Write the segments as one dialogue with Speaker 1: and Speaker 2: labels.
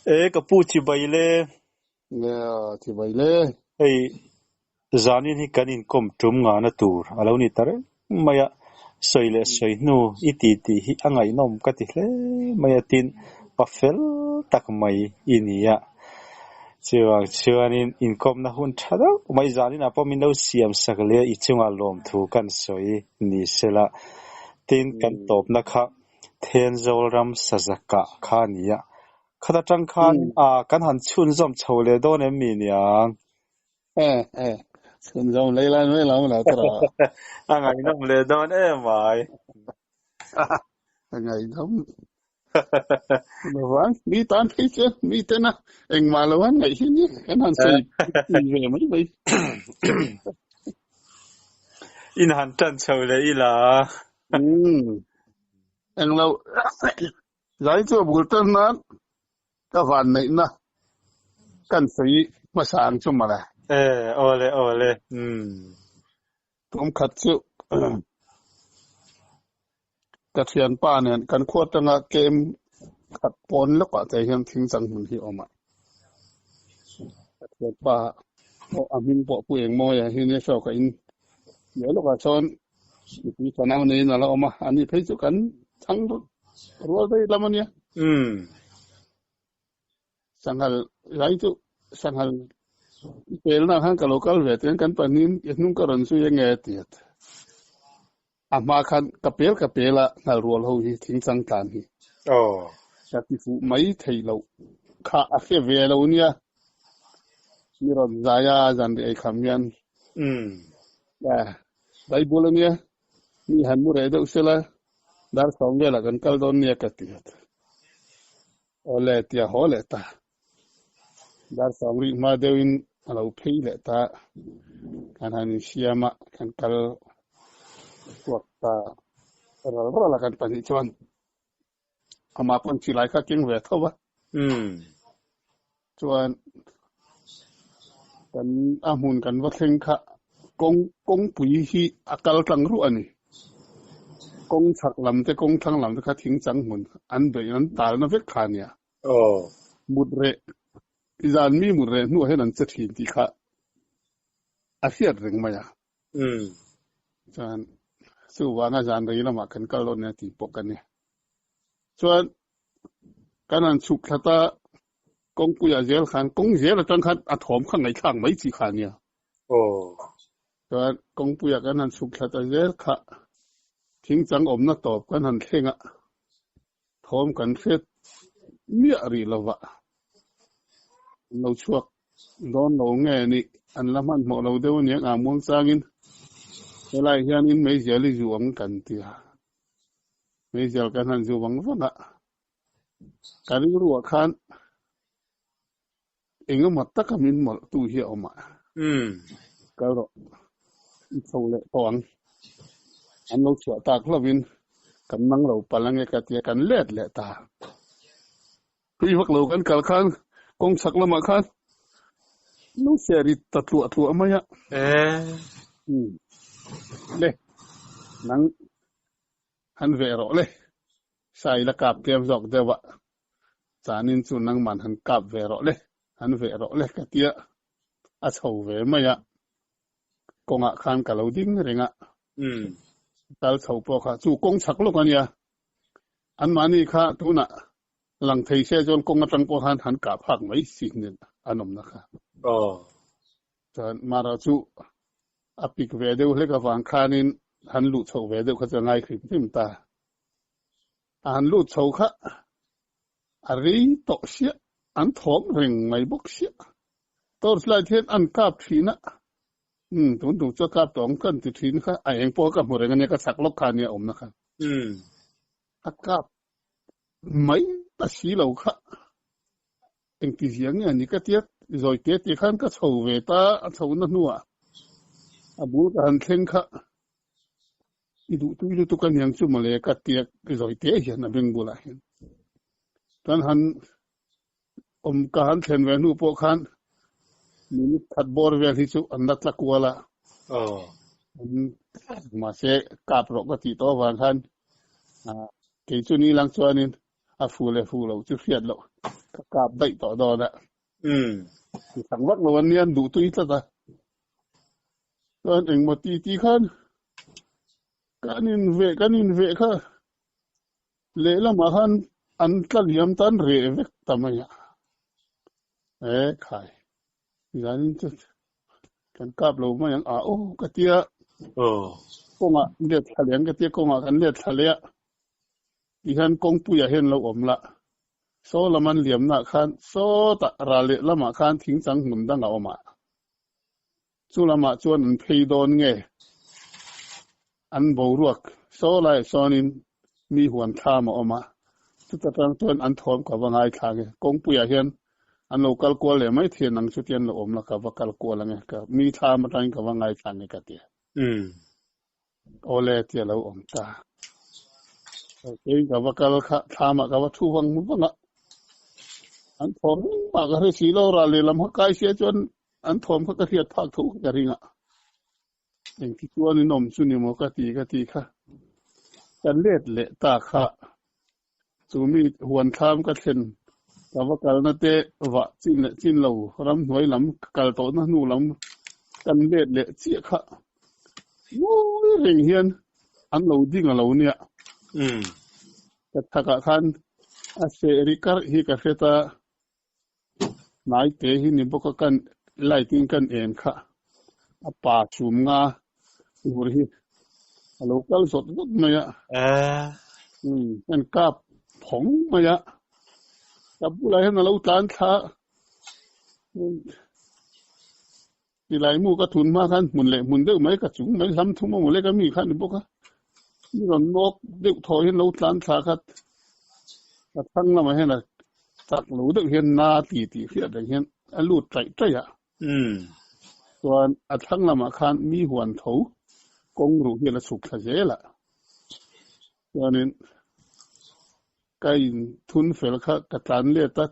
Speaker 1: E ka pu chibai le.
Speaker 2: Nia chibai le.
Speaker 1: Hei zanin hi kan inkawm tum ngana tur a lo ni ta reng mai a, sawi leh sawi hnu i ti tih hi a ngaihnawm ka ti hle mai a, tin pa fel tak mai i ni a. Chuvang chuanin inkawmna hun tha deuh mai zaninah pawh min lo siam sak leh a, i chungah lawmthu kan sawi ni sela. Tin kan tawpna kha Thenzawl ram Sazakah kha a ni a, khat atang khan kan han chhunzawm chho leh dawn em mi niang?
Speaker 2: E, e, chhunzawm lei lai mai lo lo tawh rawh.
Speaker 1: A ngaihnawm leh dawn em mai.
Speaker 2: A ngaihnawm. Lovang, mi tan phei chu mi tena engmah lo an ngaih hi ni, kan han sawi ve mai mai.
Speaker 1: In han tan chho leh ila.
Speaker 2: Umm. Englo zai chu a bul tan nan ka van neihna kan sawi hmasa ang chu mawle.
Speaker 1: E, awle awle, umm.
Speaker 2: Tum khat chu ka thianpa nen kan khua tanga kem khat pawn lawkah te hian thing chang hmun hi a awm a. Ka thianpa pawh a hming pawh Pu Engmawia hi nia hriau ka in piah lawkah chuan Mipui fanau neiin a la awm a, ani phei chu kan chhang rual daih lam a nia.
Speaker 1: Umm.
Speaker 2: Sanghal lai chu sanghal pelna khan ka lo kal ve tiin kan pahnihin i hnung ka rawn zui ange a ti a. A hma khan ka pel ka pel a nghal rual ho hi thingchang tlan hi.
Speaker 1: Aw.
Speaker 2: Ka ti fuh mai thei loh kha a hre ve lo nia. Mi rawn zai a zanriah ei kham hian.
Speaker 1: Umm.
Speaker 2: Bible a nia, mi han mu reh deuh sela, dar sawm velah kan kal dawn nia ka ti a. Awle tia haw leh ta. Dar sawm rih hma deuhin a lo phei leh ta. Kan han insiam a, kan kal chhuak ta ral ral a kan pahnih chuan. Amah pawn chilai kha keng ve tho va.
Speaker 1: Umm.
Speaker 2: Chuan kan a hmun kan va thleng kha kawng kawngpui hi a kal tlang ruah a ni. Kawng chhak lam te kawng thlang lam te kha thing chang hmun an beih an talna vek kha a nia.
Speaker 1: Aw.
Speaker 2: Mut reh zan mi mut reh hnuah hian an che thin tih kha a hriat reng mai a.
Speaker 1: Umm.
Speaker 2: Chuan chuvanga zan rei lamah kan kal dawn nia tih pawh ka ni. Chuan kan han chhuk thlat a, kawngpuiah zel khan kawng zel atang khan a thawm kha ngaihthlak mai chi kha nia.
Speaker 1: Aw.
Speaker 2: Chuan kawngpuiah kan han chhuk thlat a zel kha thingchang awmna tawp kan han thleng a, thawm kan hriat miah rih lova an lo chhuak dawn lo nge ni an la hmanhmawh lo deuh aniang a muangchangin helai hianin meizial i zu ang kan ti a. Meizial kan han zu vang vang a, ka rilruah khan engemaw taka min mawlh tu hi a awm a. Kal rawh, i chho leh tawh ang. An lo chhuah tak hlauhin kan nang lo palh ange ka tia kan let leh ta. Tui vak lo kan kal khan kawng chhak lamah khan lo se ri ta tluah tluah mai a. Le, nang han veh rawh le. Sai la kap tlem zawk deuh a, chanin chu nangman han kap ve rawh le, han veh rawh le ka tia a chho ve mai a. Kawngah khan ka lo ding reng a. Kal chho pawh kha chu kawng chhak lawk a nia. Anmahni kha tunah lang thei se chuan kawng atang pawh khan han kah phak mai si nen an awmna kha.
Speaker 1: Aw.
Speaker 2: Chuan Mara chu a pik ve deuh hlek avang khanin han luh chhoh ve deuh kha chu a ngai hrim hrim ta. A han lut chho kha a rei tawh siah, an thawm reng mai bawk siah. Torch light hian an kap thin a, umm tun tum chu a kap tawh ang ka ti thin kha, a eng pawh ka hmu reng ania ka chak lawk kha ania awmna kha. A kap mai ta si lo kha engti zia nge ani ka tia zawi te te khan ka chho ve ta a chhohna hnuah a bul ka han thleng kha. I duh tui lutuk a niang chu mawle ka tia zawi te hian a beng bulah hian kan han awm ka han thlen ve hnu pawh khan minute khat bawr vel hi chu an la tla kual a. Mahse kap rawh ka tih tawh avang khan kei chu ni lang chuanin a fu leh fu loh chu hriat loh. Ka kap daih tawh dawn a. Ti chak vak lo an nia an duh tui tlat a. Chuan engmaw ti ti khan kan inveh kan inveh kha lehlamah khan an tla liam tan reh vek ta mai a. E khai zanin chu kan kap lo mai ang a aw ka tia. Kawngah let thla leh ang ka tia kawngah kan let thla leh a. Tihian kawngpuiah hian lo awm la. Saw lam an liamnaah khan sawtah ral leh lamah khan thingchang hmun dang a awm a. Chu lamah chuan an phei dawn nge? An boruak saw laiah sawnin mi huan thlam a awm a, chuta tang chuan an thawm ka va ngaithla nge. Kawngpuiah hian an lo kal kual leh mai thian ang chuti an lo awm la ka va kal kual ange, ka mi thlam atangin ka va ngaithla nge ka ti a. Awle tia lo awm ta. Kei ka va kal kha thlamah ka va thu vang vang a. An thawm engmah ka hre si lo ral lehlam kha kai sia chuan an thawm kha ka hriat phak tho ka ring a. Engti chuan in awm chu ni maw ka ti ka ti kha. Ka let leh ta kha. Chu mi huan thlam ka thlen ka va kalna te vah chin leh chin lo ramhnuai lam ka kal tawhna hnu lam kan let leh chiah kha ngawi reng hian an lo ding a lo nia. Ka chhakah khan a seh ri karh hi ka hre ta. Hnai te hi ni bawk a kan light in kan en kha a pa chhum nga tur hi a lo kal zawt zawt mai a. Kan kap phawng mai a. Ka bulah hian a lo tlan thla Tilai mu ka thun hma khan hmun leh hmun deuh mai ka chung mai hlam thum a mawle ka mi kha a ni bawk a, mi rawn nawk deuh thaw hian lo tlan thla kha ka thlang lamah hian a chak lo deuh hian na ti tih hriat reng hian a lut taih taih a. Chuan a thlang lamah khan mi huan tho kawng ruh hian a chhuk thla zel a, chuanin Ka in thun fel kha ka tlan let a,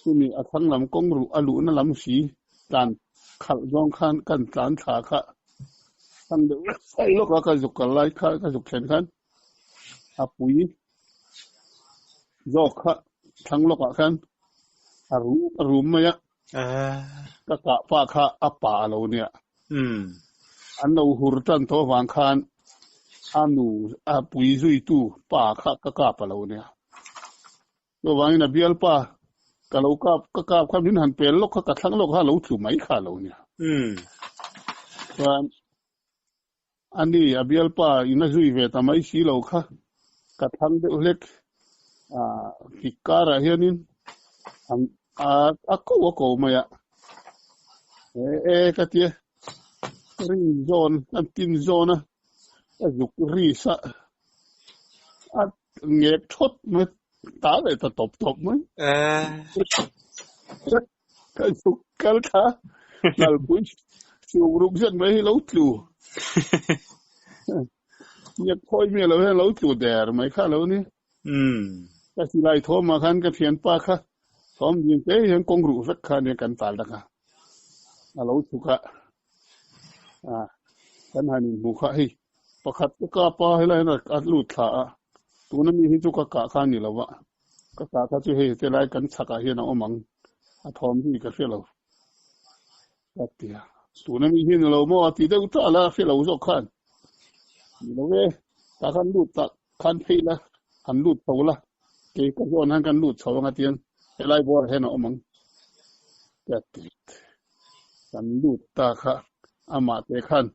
Speaker 2: chumi a thlang lam kawng ruh a luhna lam hri tlan khalh zawng khan kan tlan thla kha thlang deuh reuh lawk a, ka zuk kal lai kha ka zuk thlen khan a pui zawk kha thlang lawkah khan a rum a rum mai a, ka kah pa kha a pa a lo nia. An lo hur tan tawh avang khan a nu a pui zuitu pa kha ka kap a lo nia. Chuvangin a bialpa ka lo kap ka kap kha min han pel lawk kha ka thlang lawk kha a lo tlu mai kha a lo nia. Chuan ani a bialpa in a zui ve ta mai si lo kha ka thlang deuh hlek a kik karah hianin an a a ko a ko mai a. E e ka tia ring zawn an tin zawn a a zuk ri sa a ngek thawt mai ta leh ta tawp tawp mai. Ka zuk kal thla nalpui suk ruk zet mai hi lo tlu. Ngiat khawi mi lo hian lo tlu der mai kha lo ni. Ka silai thawmah khan ka thianpa kha thawm ding te hian kawng ruh vek kha nia kan tal tak a. A lo chhuk a. A kan han inhmu kha hei pakhat ka kap a helai hian a lut thla a. Tuna mi hi chu ka kah kha a ni lo va. Ka kah kha chu hei helai kan chhakah hian a awm ang. A thawm hi ka hre lo. Ka ti a. Tuna mi hi ni lo maw a ti deuh tah la hre lo zawk khan. Ni lo e, tah khan lut tak khan phei la, han lut chho la, kei ka zawn han kan lut chho ang a tiang helai bawrah hian a awm ang. Ka ti. Kan lut ta kha amah te khan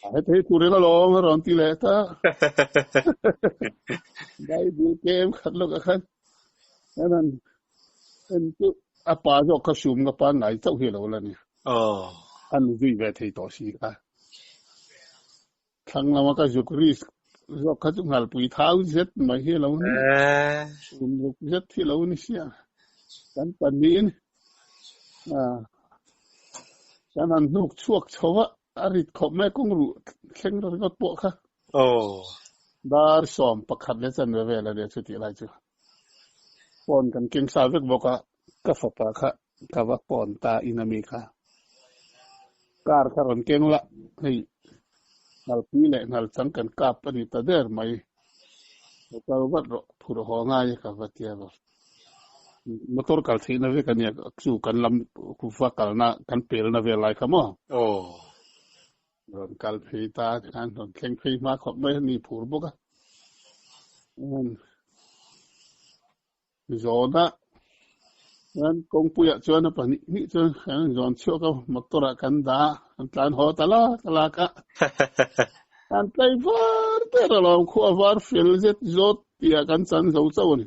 Speaker 2: a heta hi tur ila lawm a rawn ti leh ta. Bible kem khat lawkah khan kan han En chu a pa zawk kha sum ka pangngai chauh hi a lo la ni. A nu zui ve thei tawh si kha. Thlang lama ka zuk risk zawk kha chu nghalpui thau zet mai hi a lo ni. Sum ruk zet hi a lo ni sia. Kan pahnihin kan han hnuk chhuak chho a, a rit khawp mai kawng ruh thleng ringawt pawh kha. Dar 11 leh chanve vel a nia chutih lai chu. Phone kan keng sa vek bawk a, ka fapa kha ka va phone ta in ami kha. Car kha rawn keng la, hei ngalpui leh ngal chang kan kap a ni ta der mai. Lo kal vat rawh, phurh haw ngai a ka va tia rawh. Motor kal theihna vek a nia, chu kan lam va kalna kan pelna vel lai kha maw?
Speaker 1: Aw.
Speaker 2: Rawn kal phei ta khan rawn thleng phei hma khawp mai a ni phur bawk a. Zawna chuan kawngpuiah chuan a pahnih hnih chuan kan zawn chhuak a, motor ah kan dah a, kan tlan haw ta lak lak a. Kan tlai var ber alawm, khua var fel zet zawt tihah kan chan zo chauh a ni.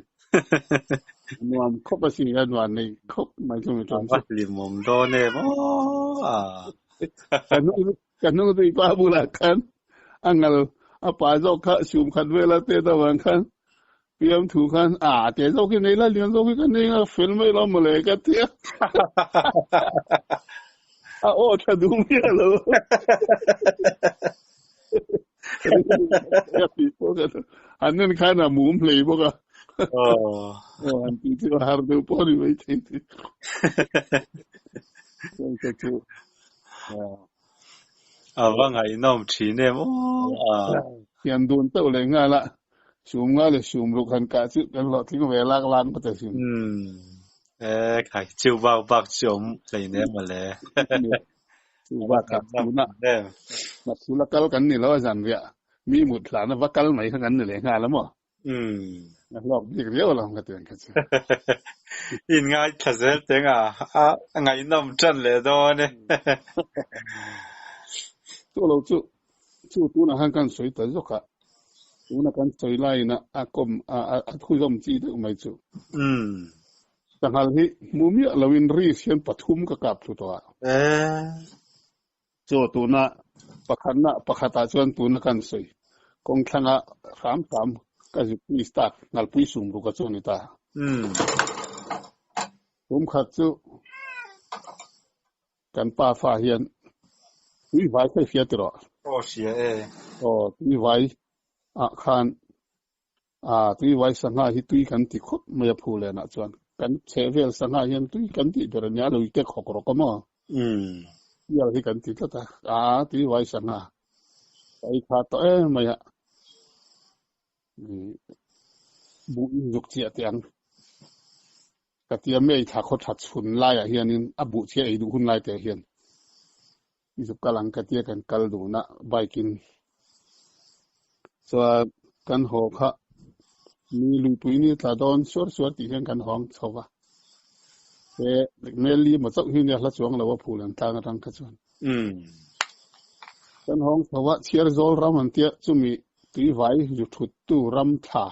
Speaker 2: Nuam khawp a si a, nuam nei khawp mai chu mi ṭawng chu.
Speaker 1: A hlimawm dawn em aw.
Speaker 2: Ka hnung zui pa bulah khan a ngal a pa zawk kha sum khat vela tet avang khan piam thu khan a te zawk hi nei la lian zawk hi ka nei a fel mai lo mawle ka ti a. A aw tha duh miah lo. An nen khan a mum hlei bawk a. Aw an ti chu a har deuh pawh a ni maithei ti. Chuan chu
Speaker 1: A va ngaihnawm thin em aw a.
Speaker 2: Hian dun teuh leh nghal a, sum nga leh sum ruk han kah chu kan hlawhtling ve lak lak ngawt a sin.
Speaker 1: Umm e khai chu bak bak chu awm hleinem mawle.
Speaker 2: Chu bakah tuna Mathula kal kan ni lo a zanriah mi mut hlana va kal mai kha kan ni leh nghal a maw?
Speaker 1: Umm.
Speaker 2: A hlawk bik riau lo ka ti ang kha chu.
Speaker 1: In ngaithla zel teng a, a ngaihnawm tan leh dawn e.
Speaker 2: Chu lo chu, chu tunah khan kan sawi ta zawk a, tuna kan sawi laiin a kawm a thuzawm chi deuh mai chu.
Speaker 1: Umm.
Speaker 2: Sanghal hi hmu miah loin ris hian pathum ka kap thlu tawh a.
Speaker 1: Eh.
Speaker 2: Chaw tuna pakhatna pakhatah chuan tuna kan sawi kawng thlanga hram hram ka zuk miss tak ngalpui sum ruk a chu a ni ta. Kum khat chu kan pa fa hian tui vai kha i hria tiraw?
Speaker 1: Aw hria e.
Speaker 2: Aw tui vai ah khan ah tui vai sangha hi tui kan ti khawp mai a phu lenah chuan kan chhehvel sangha hian tui kan tih ber a nia lui te khawk rawk a maw? Pial hi kan ti tlat a, ah tui vai sangha ka ei kha tawh em mai a, buh in zuk chiah teh ang ka tia mei thla khaw tha chhun laiah hianin a buh chiah ei duh hun lai te hian zuk kal ang ka tia kan kal duhna bike in chuan kan haw kha mi luipui ni tla dawn suar suar tih hian kan hawng chho va he mel li maw chauh hi nia hla chuang lo a phul an tlang atang kha chuan kan hawng chho va chhiar zawl ram an tia chumi tuivai zu thut tu ram thla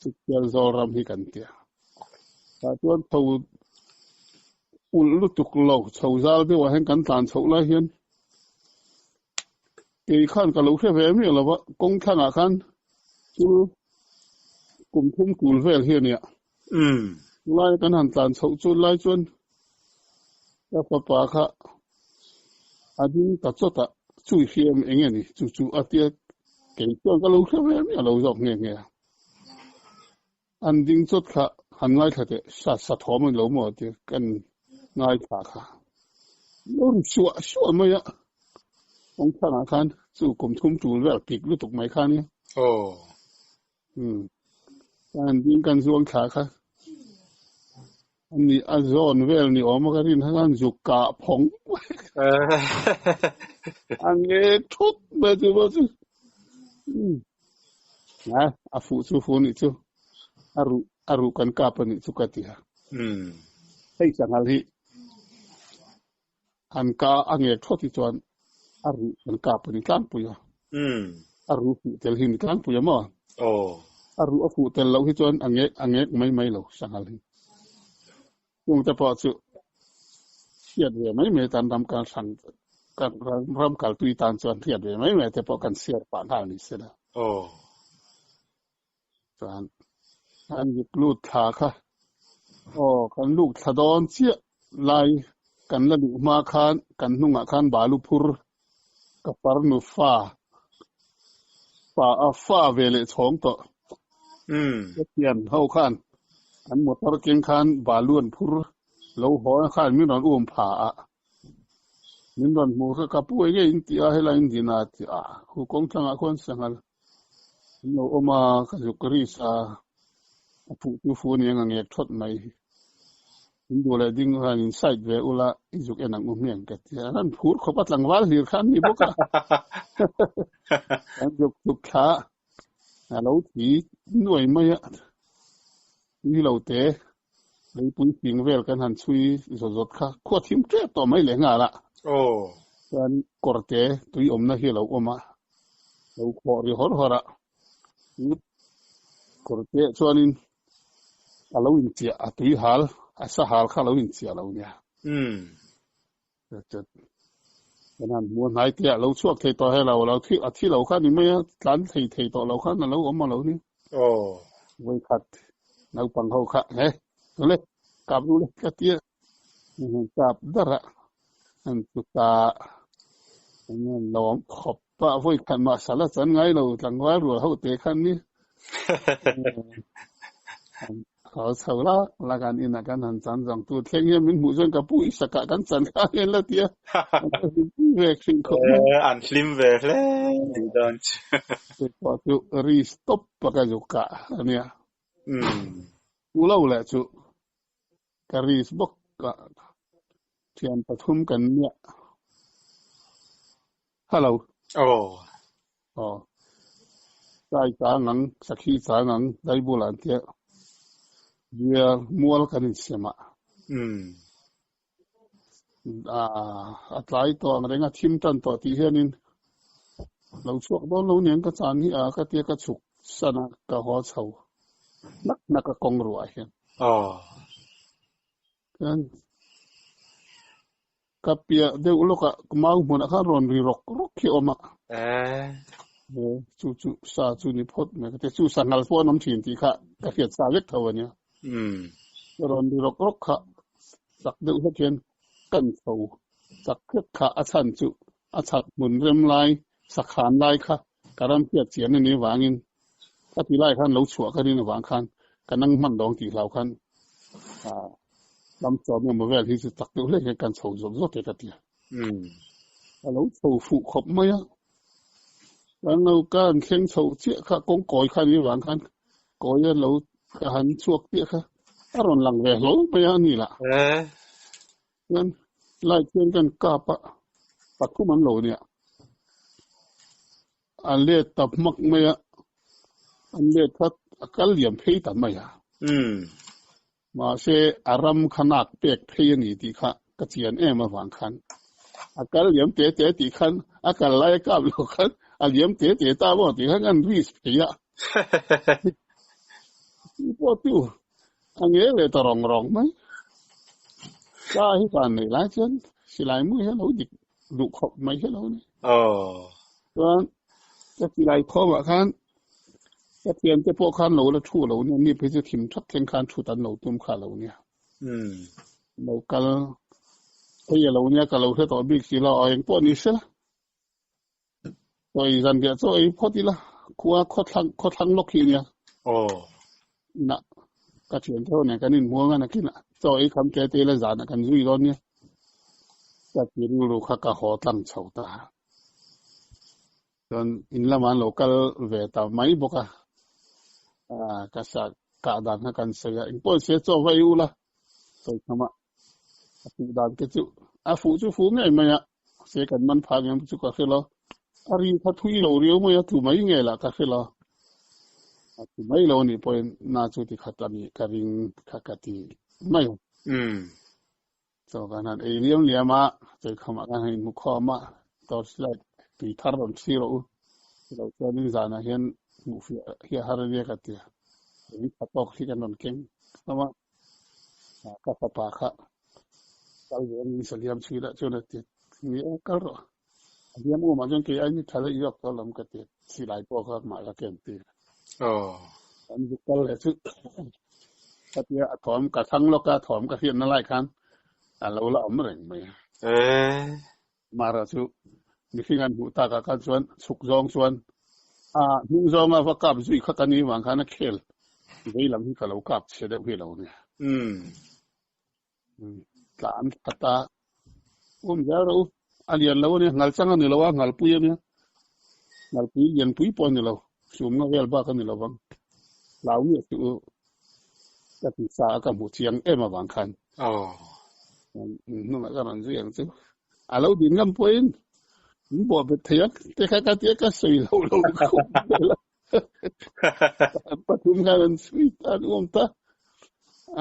Speaker 2: chu chhiar zawl ram hi kan tia tah chuan tho ulh lutuk lo chho zal deuhah hian kan tlan chhoh lai hian kei khan ka lo hre ve miah lo va, kawng thlangah khan chul kum thum kul vel hi a nia. Lai kan han tlan chhoh chu lai chuan ka fapa kha a ding ta chawt a, chu i hria em eng nge ni chu chu a tia kei chuan ka lo hre ve miah lo zawk nghe nghe a. An ding chawt kha han ngaithla teh, sa sa thawm a ni lo maw tia kan ngaithla kha. Lo ri suah suah mai a, kawng thlangah khan chu kum thum tul vel pik lutuk mai kha nia.
Speaker 1: Aw.
Speaker 2: Umm. An ding kan zuang thla kha. Ani a zawn vel ni awm a ka rin kha khan zuk kah phawng mai. A nge thut mai chu pawh chu. Umm. A, a fuh chu fu nih chu. A ruh, a ruh kan kap a nih chu ka ti a.
Speaker 1: Umm.
Speaker 2: Hei sanghal hi an ka a nge thawt hi chuan a ruh kan kap a ni tlangpui a.
Speaker 1: Umm.
Speaker 2: A ruh fuh tel hi ni tlangpui a maw?
Speaker 1: Aw.
Speaker 2: A ruh a fuh tel loh hi chuan a ngek a ngek mai mai lo sanghal hi. Chung te pawh chu hriat ve mai mai tan ram kal hrang kan ram kal tui tan chuan hriat ve mai mai te pawh kan share pah nghal ni se la.
Speaker 1: Aw.
Speaker 2: Chuan kan zuk lut thla kha aw kan luk thla dawn chiah lai kan la luh hma khan kan hnungah khan balu phur ka farnu fa fa a fa ve leh chhawng tawh. Ka thian ho khan an motor keng khan balu an phur lo haw khan min rawn um pha a. Min rawn hmu kha ka pu enge in ti a helai in din a ti a khu kawng thlangah khuan sanghal an lo awm a ka zuk ris a a fuh chu fu aniang a ngek thawt mai. In duh leh ding han in side ve ula i zuk en ang u hmiang ka ti a. An phur khawp a tlangval hlir kha an ni bawk a. An zuk tuk thla a lo thi nuai mai a. Ni lo te leipui fing vel kan han chhui zawt zawt kha khua thim tep tawh mai leh nghal a.
Speaker 1: Aw.
Speaker 2: Chuan kawr te tui awmna hi a lo awm a, lo khawh ri hawr hawr a. Kawr te chuanin a lo inchiah a tui hal a sa hal kha a lo inchiah lo nia.
Speaker 1: Umm.
Speaker 2: Kan han hmu a hnai te ah lo chhuak thei tawh helo lo thi a thi lo kha ni mai a tlan thei thei tawh lo khan a lo awm a lo ni.
Speaker 1: Aw.
Speaker 2: Vawikhat naupang ho kha he tule kap ru le ka tia kap dar a an chu ta an lawm khawp a vawikhat mah sala chan ngai lo tlangval rual ho te khan ni. Haw chho lak lak an inah kan han chan zawng tu thleng hian min hmuh chuan ka pu i sakah kan chan kha hian la ti a, an ka hlim pui ve hrim khawp mai.
Speaker 1: An hlim ve hle tih dawn chu.
Speaker 2: Chu pawh chu ri stop a ka zuk kah a nia. U lo leh chu ka ris bawk a, thian pathum kan nia. Hello.
Speaker 1: Aw.
Speaker 2: Aw. Sai chang ang, sakhi chang ang, dai bulah an tia. Zia mual kan insiam a.
Speaker 1: Umm.
Speaker 2: A tlai tawh ang reng a, thim tan tawh tih hianin lo chhuak dawn lo niang ka chan hi a ka tia ka chhuk san a, ka haw chho hnak hnak a kawng ruah hian.
Speaker 1: Aw.
Speaker 2: Chuan Ka piah deuh lawkah mau hmunah khan rawn ri rawk rawk hi a awm a. He chu chu sa chu ni phawt mai ka ti. Chu sanghal pawh an awm thin tih kha ka hriat sa vek tho a nia. Rawn ri rawk rawk kha chak deuh hlek hian kan chho chak hlek kha a chhan chu a chhak hmun rem lai sakhan lai kha ka ram hriat chian a nih avangin ka ti lai khan lo chhuah ka rin avang khan ka nang hman dawng tih hlau khan lam chawm emaw vel hi chu tak deuh hlek hian kan chho zawt zawt e ka ti a. Ka lo chho fuh khawp mai a. Kan lo ka han thleng chho chiah kha kawng kawi kha ni avang khan kawi a lo ka han chhuak chiah kha a rawn lang ve hlawl mai a ni lah. Chuan light hian kan kap a, pathum an lo nia. A let ta hmak mai a, an let kha a kal liam phei ta mai a. Mahse a ram kha nak pek phei a ni tih kha ka chian em avang khan a kal liam te te tih khan a kal lai a kap lo khan a liam te te ta maw tih khan kan risk phei a. Chu pawh chu a nge leh ta rawng rawng mai. Sa hi van nei lai chuan silai mu hi a lo dik duh khawp mai hi a lo ni. Chuan ka silai khawmah khan ka thiante pawh khan lo la thu lo nia, ni phei chu thim thap thleng khan thut an lo tum kha lo nia. Lo kal phei a lo nia ka lo hre tawh bik si lo, eng pawh ni se la. Sawi zan riah chaw ei phawt ila, khua khawthlang khawthlang lawk hi nia.
Speaker 1: Aw.
Speaker 2: Na, ka thian te ho nen kan inhmuang a nakinah chaw ei kham te te ila zanah kan zui dawn nia. Ka ti rilru kha ka haw tlang chho ta. Chuan in lamah an lo kal ve ta mai bawk a. Ka sa kah dan kha kan sawi a, engpawh se chaw va ei ula sawi tham a. A fuh dan te chu a fuh chu fuh ngei mai a, se kan man phah ngem chu ka hre lo. A ri kha thui lo riau mai a, tlu mai nge lah ka hre lo. A tlu mai lo anih pawhin na chu ti khat a nih ka ring kha ka ti mai. Chaw kan han ei liam liam a, chawikhamah kan han inhmu khawm a, torch light tui thar rawn thli rawh u. Chilo chuanin zanah hian hmuh fiah hi a har ania ka ti a, eng tha tawk hi kan rawn keng hlawm a. Ka fapa kha kal ve anin saliam chhui lah chuan a ti ni a, kal rawh. A hliam umah chuan kei ai ni tha daih zawk tawh lam ka ti, silai pawh kha mah ka ken tir. Kan zuk kal leh chu khatia a thawm ka thlang lawk a, thawm ka hriatna lai khan a lo la awm reng mai a. Mara chu mihring an hmuh takah khan chuan chhuk zawng chuan a hnung zawnga va kap zui kha ka ni vang khan a khel vei lam hi ka lo kap chhe deuh hi lo nia. Tlan khat a um zel rawh u. A lian lo a nia, ngal chang a ni lo a, ngalpui a nia. Ngalpui lianpui pawh a ni lo, sumna vel bak a ni lo vang. Hlau miah suh u. Ka ti sa a ka hmuh chiang em avang khan. Hnungah ka rawn zui ang chu. A lo din ngam pawhin min bawh bet thei ang te kha ka tia ka sawi lo lo khawp vel a. An pathum khan an chhui ta an uam ta.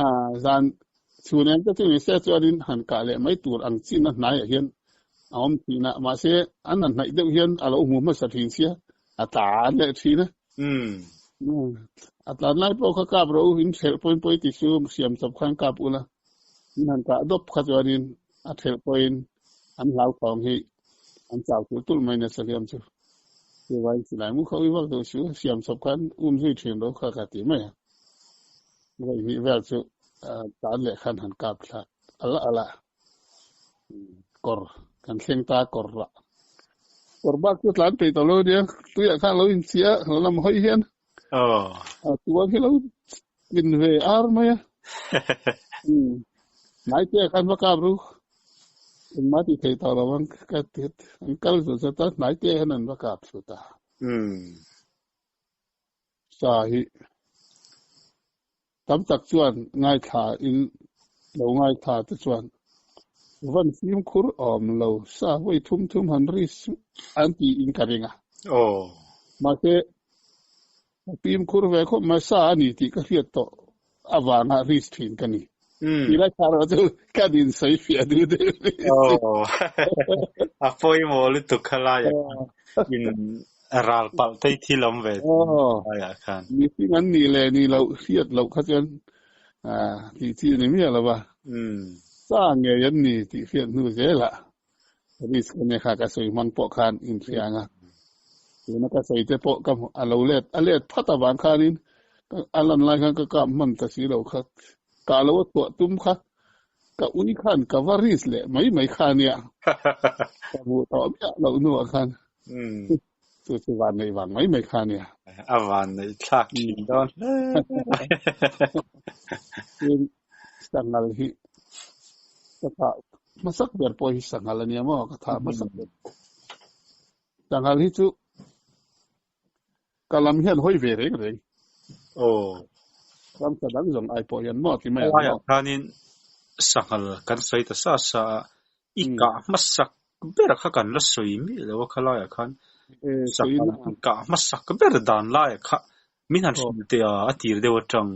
Speaker 2: A zan chhun eng te chu ni se chuanin han kah leh mai tur ang chin a hnaiah hian a awm thin a. Mahse an han hnaih deuh hian a lo hmu hmasa thin sia a tlan leh thin a. A tlan lai pawh kha kap ro in thelh pawhin pawi ti chu siam chawp khan kap ula in han kah dawp kha chuanin a thelh pawhin an hlauthawng hi an chau tulh tulh mai nasa hliam chu. Chuvangin silai mu kha ui vak deuh chu siam chawp khan um zui thin ro kha ka ti mai a. Vawi hnih vel chu tlan leh khan han kap thla ala ala kawr kan thleng ta kawr rah kawr bak chu tlan peih tawh lo nia tuiah khan lo inchhia lo lam hawi hian a tuang hi lo tlin ve ar mai a hnai te ah khan va kap ru engmah tih theih tawh lo ang ka ti an kal zut zut a hnai te hian an va kap thlu ta sa hi Tam tak chuan ngaithla in lo ngaithla te chuan van fimkhur awm lo sa vawi thum thum han ri suh an ti in ka ring a. Mahse ka fimkhur ve khawp mai sa a ni tih ka hriat tawh avanga risk thin ka ni. Ti lai kha erawh chu ka din sawi fiah duh deuh ni.
Speaker 1: A pawimawh lutuk kha laiah khan in Ral palh te thil awm ve laiah khan.
Speaker 2: Mihring an nih leh nih loh hriat loh kha chuan tih chi a ni miah lo va. Sa ngei an ni tih hriat hnu zelah risk a nia kha ka sawi hmang pawh khan inhria ang a. Tuna ka sawi te pawh ka a lo let a let phat avang khanin a lan lai khan ka kap hman ta si lo kha kah lo a chhuah tum kha ka ui khan ka va risk leh mai mai kha nia. Ka hmuh tawh miah loh hnuah khan. Chu chu van neih vang mai mai kha nia.
Speaker 1: A van neih thlak thin dawn hle.
Speaker 2: Tin, sanghal hi ka thah hmasak ber pawh hi sanghal a nia maw ka thah hmasak ber. Sanghal hi chu ka lam hian hawi ve reng reng.
Speaker 1: Aw.
Speaker 2: Ramsa dang zawng ai pawh hian maw ti mai
Speaker 1: ang maw. Helaiah khanin sanghal kan sawi ta sa sa a, i kah hmasak ber kha kan la sawi miah lo a khalaiah khan sanghal i kah hmasak ber dan laiah kha min han hrilh teh a, a tir deuh atang.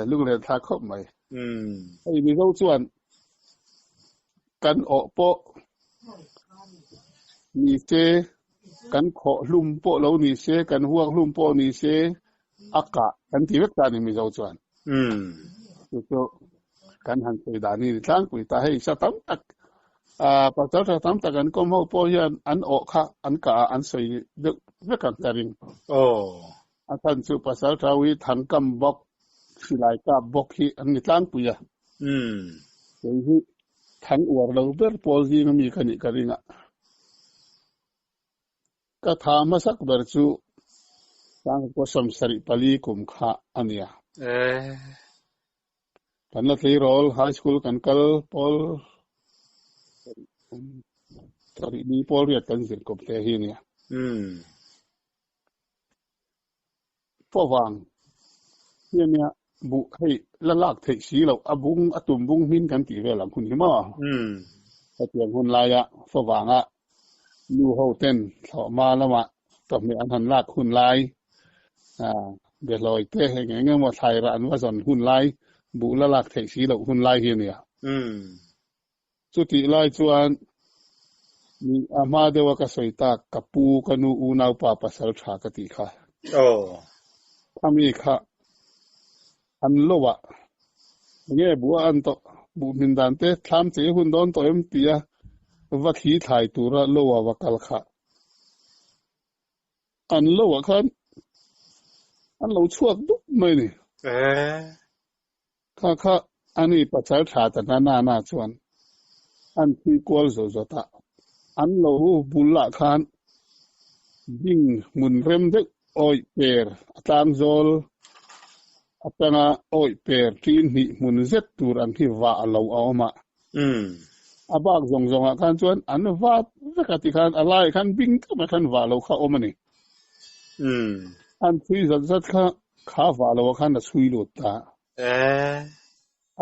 Speaker 2: Lunglen thlak khawp mai. Hei Mizo chuan kan awh pawh ni se, kan khawh hlum pawh lo ni se, kan huak hlum pawh ni se, a kah kan ti vek ta a ni Mizo chuan. Chu chu kan han sawi dan hi ni tlangpui ta. Hei sa tam tak, pasal tha tam tak an kawm ho pawh hian an awh kha an kah ah an sawi deuh vek ang ka ring. A chhan chu pasal tha hi thangkam bawk, silai kap bawk hi an ni tlangpui a. Kei hi thang uar lo ber pawl zing ami ka nih ka ring a. Ka tha hmasak ber chu Sangkua 74 kum kha a nia. Kan la tleirawl high school kan kal pawl sarih ni pawl riat kan zir kawp te hi a nia. Pawvang hi a nia buh hei la lak theih si loh a bung a tum bung hmin kan tih vel ang hun hi maw? Hetiang hun laia favanga nu ho ten thlawhhma lamah chawhmeh an han lak hun lai, behlawi te eng eng emaw thlai rah an va zawn hun lai, buh la lak theih si loh hun lai hi a nia. Chutih lai chuan ni a hma deuha ka sawi tak ka pu ka nu unaupa pasal tha ka tih kha. Khami kha an lo a, enge buh a an tawh, buh hmin dan te thlam chei hun dawn tawh em tia va thli thlai tura lo a va kal kha. An lo ah khan an lo chhuak dup mai ni. Kha kha a ni pasal tha ta na na na chuan an thui kual zawt zawt a, an lo bul ah khan ding hmun rem deuh awih per a tlang zawl atanga awih per ṭin hnih hmun zet tur ang hi vah lo a awm a. A bak zawng zawng ah khan chuan an vat vek a tikhan a laiah khan bing deuh mai khan vah lo kha a awm a ni. An thui zat zat kha kha vah lo ah khan a chhui lut ta.
Speaker 1: Eh.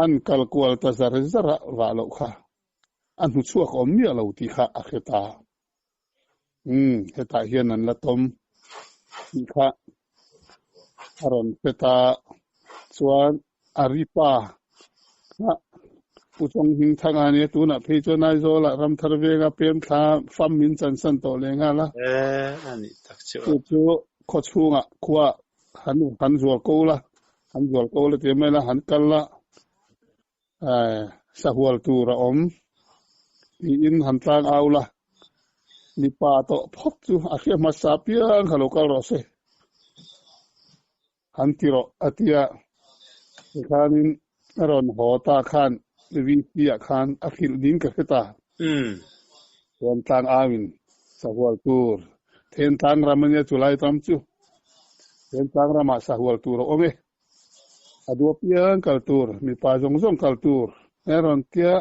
Speaker 2: An kal kual ta zar zar a, vah loh kha a hnuchhuak awm miah lo tih kha a hre ta. Umm, hetah hian an la tawm tih kha a rawn hre ta. Chuan a ri pa kha Pu Chawnghing Thanga a nia, tunah phei chuan Aizawlah Ramthar venga pem thla fam min chansan tawh leh nghal a.
Speaker 1: Eh, a nih tak chu a.
Speaker 2: Chu chu khaw chhungah khua han han zual ko la, han zual ko la tih mai la, han kal la, eh, sahual tur a awm tiin han tlang au la, mipa tawh phawt chu a hria hmasa piang kha lo kal rawh se. Han ti rawh a ti a, tikhanin a rawn haw ta khan VC ah khan a hrilh ding ka hre ta. Chuan tlang auin sahual tur Thentlang ram a nia chulai ram chu Thentlang ramah sahual tur a awm e, a dua piang kal tur mipa zawng zawng kal tur a rawn tia.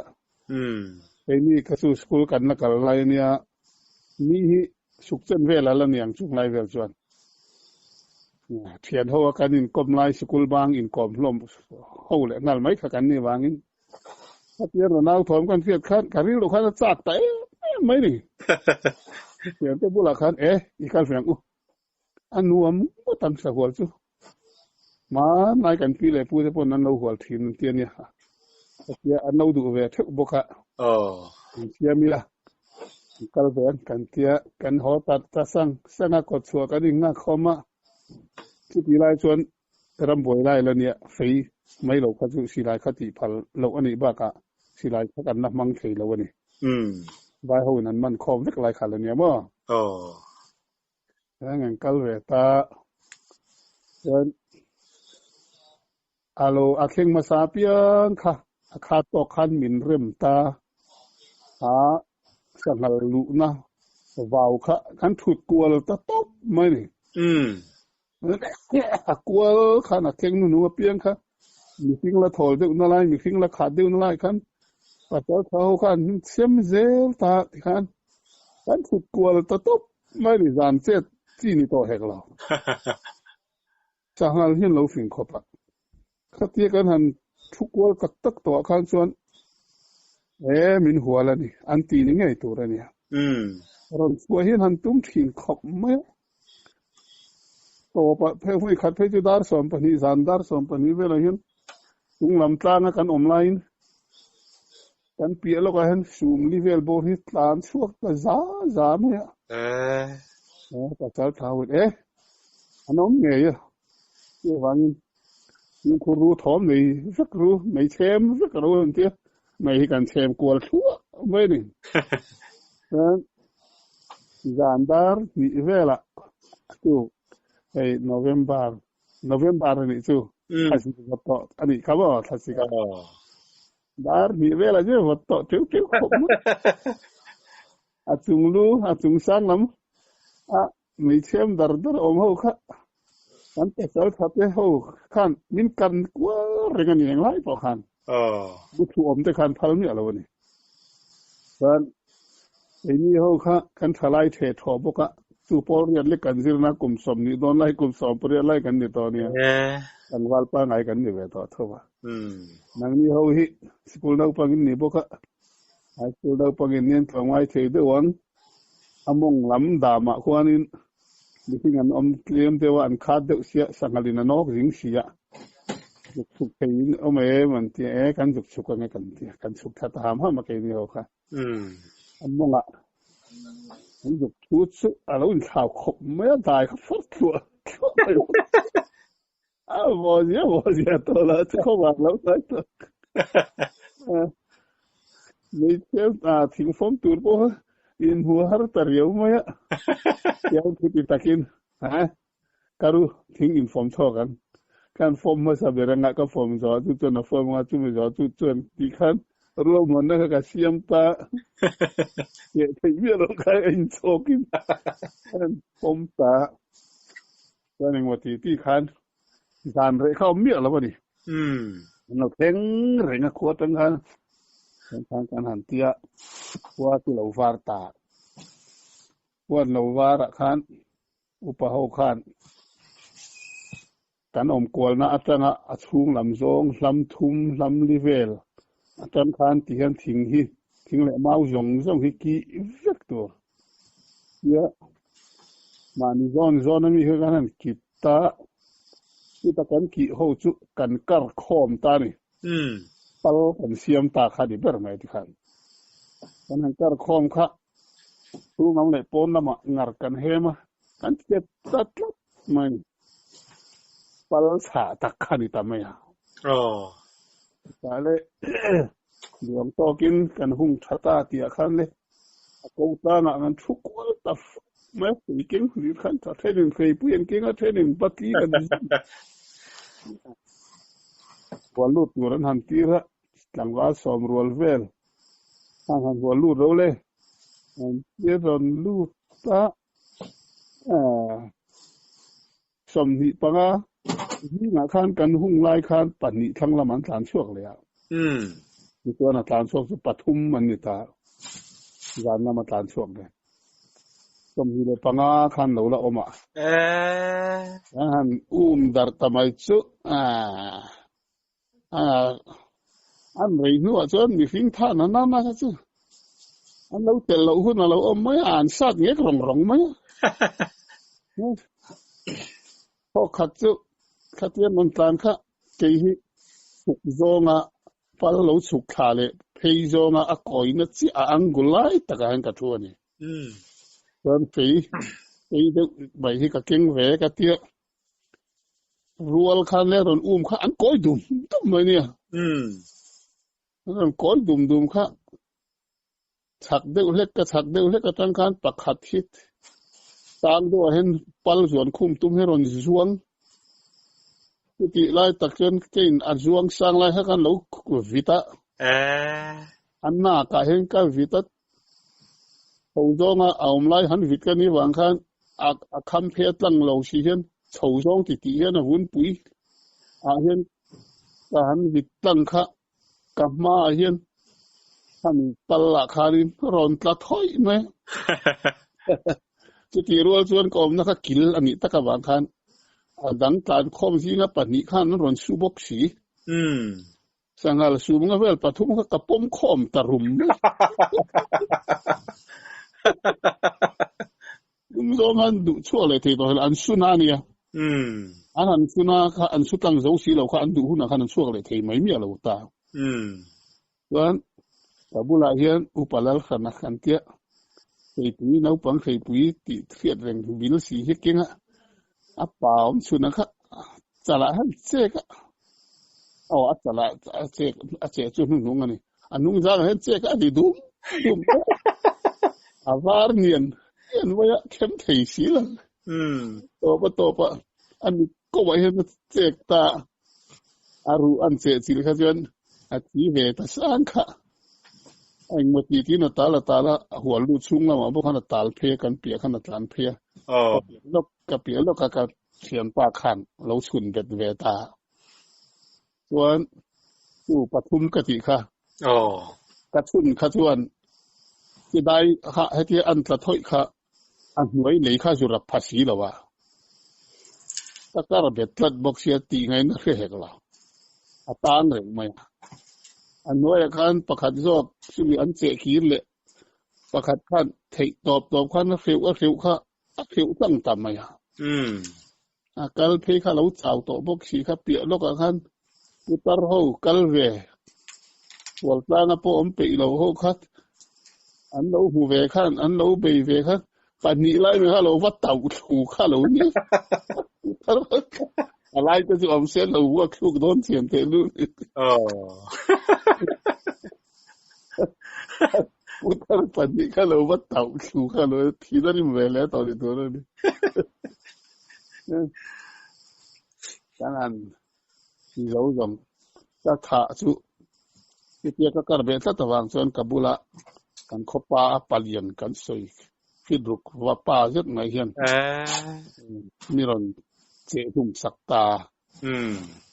Speaker 2: Keini ka chu school kan la kal lai a nia, mi hi suk chen vel a la niang chung lai vel chuan thian ho a kan inkawm lai sikul bang inkawm hlawm ho leh nghal mai kha kan nih vangin khatia rawn au thawm kan hriat khan ka rilru khan a chak ta em em mai ni. Thian te bulah khan e i kal ve ang u a nuam ngawt ang sahual chu hmanlai kan pi leh pu te pawn an lo hual thin an ti a nia khatia an lo duh ve theuh bawk a an siam ila an kal ve ang kan tia kan haw ta ta sang sang a kawt chhuah kan inngak khawm a chuti lai chuan rambuai lai la nia fei mai lo kha chu silai kha tih phal loh a nih bakah silai kha kan la hmang thei lo a ni vai ho in an man khawm vek lai kha la nia maw. Heng an kal ve ta. Chuan a lo a thleng hmasa piang kha a khat tawk khan min rem ta. A sanghal luhna vau kha kan thut kual ta tawp mai ni. A kual khan a thleng hnuhnung apiang kha mihring la thawl deuh na lai, mihring la khat deuh na lai khan pasal tha ho khan an siam zel ta tikhan kan thut kual ta tawp mai ni zan chet chi ni tawh hek lo. Sanghal hian lo fing khawp a, khatia kan han thu kual tak tak tawhah khan chuan e min hual a ni an ti ni ngei tur a nia. Rawn chhuah hian han tum thin khawp mai a. Tawpah phei hmui khat phei chu dar 12 zan dar 12 velah hian chung lam tlanga kan awm laiin kan piah lawkah hian sumli vel bawr hi tlan chhuak ta za za mai a. Eh pasal thau in eh an awm ngei a chuvangin fimkhur ru thawm nei vek ru mei chhem vek ru an tia mei hi kan chhem kual thluah mai a ni. Chuan zan dar hnih velah chu hei November November a nih chu thla sik vawt tawh a nih kha maw thla sik a dar hnih velah chu vawt tawh teuh teuh khawp mai a chung lu a chung sang lam a mei chhem dar dar awm ho kha kan pasal tha te ho khan min kan kual reng a ni englai pawh khan bu thu awm te khan phal miah lo a ni. Chuan keini ho kha kan thalai the thaw bawk a, chu pawl riat lek kan zirna kum 20 dawn lai kum 18 lai kan ni tawh nia, tlangval pangai kan ni ve tawh tho a. Nangni ho hi sikul naupang in ni bawk a, high school naupang in nian tlawmngai thei deuh ang, a mawng lam damah khuanin mihring an awm tlem deuh a, an khat deuh sia, sanghal in a nawk zing si a, zuk chhuk thei in awm em an ti a, e kan zuk chhuk ange kan ti a, kan chhuk thla ta ham ham a keini ho kha. A mawngah an zuk thu chu a lo inthlau khawp mai a, dai kha far thluah thluah mai a. A vaw zia vaw zia tawh lo chu khawp ah lo hnai tawh. Hmeichhia thing fawm tur pawh inhmu har ta riau mai a. Tiang thu ti takin ha ka ru thing infawm chhuak ang. Kan fawm hmasa ber anga ka fawm zawh chu chuan a fawm anga chumi zawh chu chuan tih khan ruahmanna kha ka siam ta. Heh theih miah loh kha a inchhawkin kan fawm ta. Chuan engmaw ti ti khan zan reh kha awm miah lo a ni. An lo thleng reng a khua atang khan thleng khan kan han tia khua chu lo var ta. Khua an lo varah khan upa ho khan. Kan awm kualna atanga a chhung lam zawng hlam thum hlam li vel atang khan ti hian thing hi thing leh mau zawng zawng hi kih vek tur tia mahni zawn zawn ami hi kan han kip ta chuta kan kih ho chu kan kar khawm ta a ni. Pal kan siam ta kha ni ber mai tikhan kan han kar khawm kha chhung lam leh pawn lamah ngar kan hem a kan chep ta tlat mai pal chhah tak kha ni ta mai a.
Speaker 1: Aw.
Speaker 2: Tah le duang tawkin kan hung tha ta tih ah khan le a ko tlangah kan thu kual ta fak mai a, fei keng hlir khan tha thenin feipui an keng a thenin batli kan zui. Hual lut tur an han tir a, tlangval sawm rual vel khan han hual lut ro le. An tir rawn lut a, 25 zingah khan kan hung lai khan pahnih thlang lam an tlan chhuak leh a. Tichuan a tlan chhuak chu pathum an ni ta. Zan lam a tlan chhuak leh. 25 khan lo la awm a. Kan han um darh ta mai chu an rei hnuah chuan mihring than a nana kha chu an lo telh loh hun a lo awm mai a, an sat ngek rawng rawng mai a. Thawk khat chu khatiang rawn tlan kha kei hi chhuk zawnga pal lo chhuk thla leh phei zawnga a kawina chiah a angle lai takah hian ka thu a ni. Chuan fei fei deuh mai hi ka keng ve ka tia. Rual khan le rawn um kha an kawi dum dum mai nia. An rawn kawi dum dum kha chhak deuh hlek ka chhak deuh hlek atang khan pakhat hi tang deuhah hian pal zuan khum tum hi rawn zuang. Chutih lai tak chuan kein a zuang sang lai kha khan lo vit a. A nakah hian ka vit a. Chho zawnga a awm lai han vit ka ni vang khan a kham phe tlang lo si hian chho zawng ti tih hian a vunpui ah hian ka han vit tlang kha ka hma ah hian han pal ah khanin rawn tla thawih mai a. Chutih rual chuan ka awmna kha kil a nih tak avang khan a dang tlan khawm zinga pahnih khan an rawn su bawk si. Sanghal sum nga vel pathum kha ka pawm khawm ta rum mai. Tum zawng han duh chhuak leh thei tawh hel an sun a nia. An han sun a kha an su tlang zo si lo kha an duh hunah khan an chhuak leh thei mai miah lo ta. Chuan ka bulah hian Upa Lalhrana kan tia hreipui naupang hreipui tih hriat reng vil si hi keng a a pa awm chhun ang kha chalah hian chek a aw a chalah a chek a cheh chu hnuhnung a ni a hnung zangah hian chek a ri dum dum a var nian nian mai a khem thei si lo tawp a tawp a a mit kawh ah hian a chek ta a ruh an cheh chilh kha chuan a thi ve ta sang kha a engmaw tih tiin a tal a tal a a hual lut chhung lamah bawk khan a tal phei a kan piah khan a tlan phei a ka piah lawk ka piah lawk a ka thianpa khan a lo chhun bet ve ta chuan chu pathum ka tih kha ka chhun kha chuan chidai kha hetia an tla thawih kha A hnuai lei kha zu rap pha si lo a, ka kar bet tlat bawk sia tih ngaihna hre hek lo. A tang reng mai a. A hnuaiah khan pakhat zawk chumi an cheh kir leh pakhat khan theih tawp tawp khan a hreuh a hreuh kha a hreuh tlang ta mai a. A kal phei kha lo chau tawh bawk si kha piah lawkah khan putar ho kal ve Hualtlanga pawh awm peih lo ho kha an lo hmu ve khan an lo bei ve kha pahnih lai mai kha lo va tauh thlu kha lo ni putar ho kha a lai te chu awm se an lo vuak thluk dawn thiam teh lul. Putar pahnih kha lo va tauh thlu kha lo thin a rim ve leh tawh ni tur a ni. Kan han ti zo zawng ka thah chu chutia ka kar ve tlat avang chuan ka bula kan khawpa a palian kan sawi fit ruk va pa zet mai hian mi rawn cheh hlum sak ta.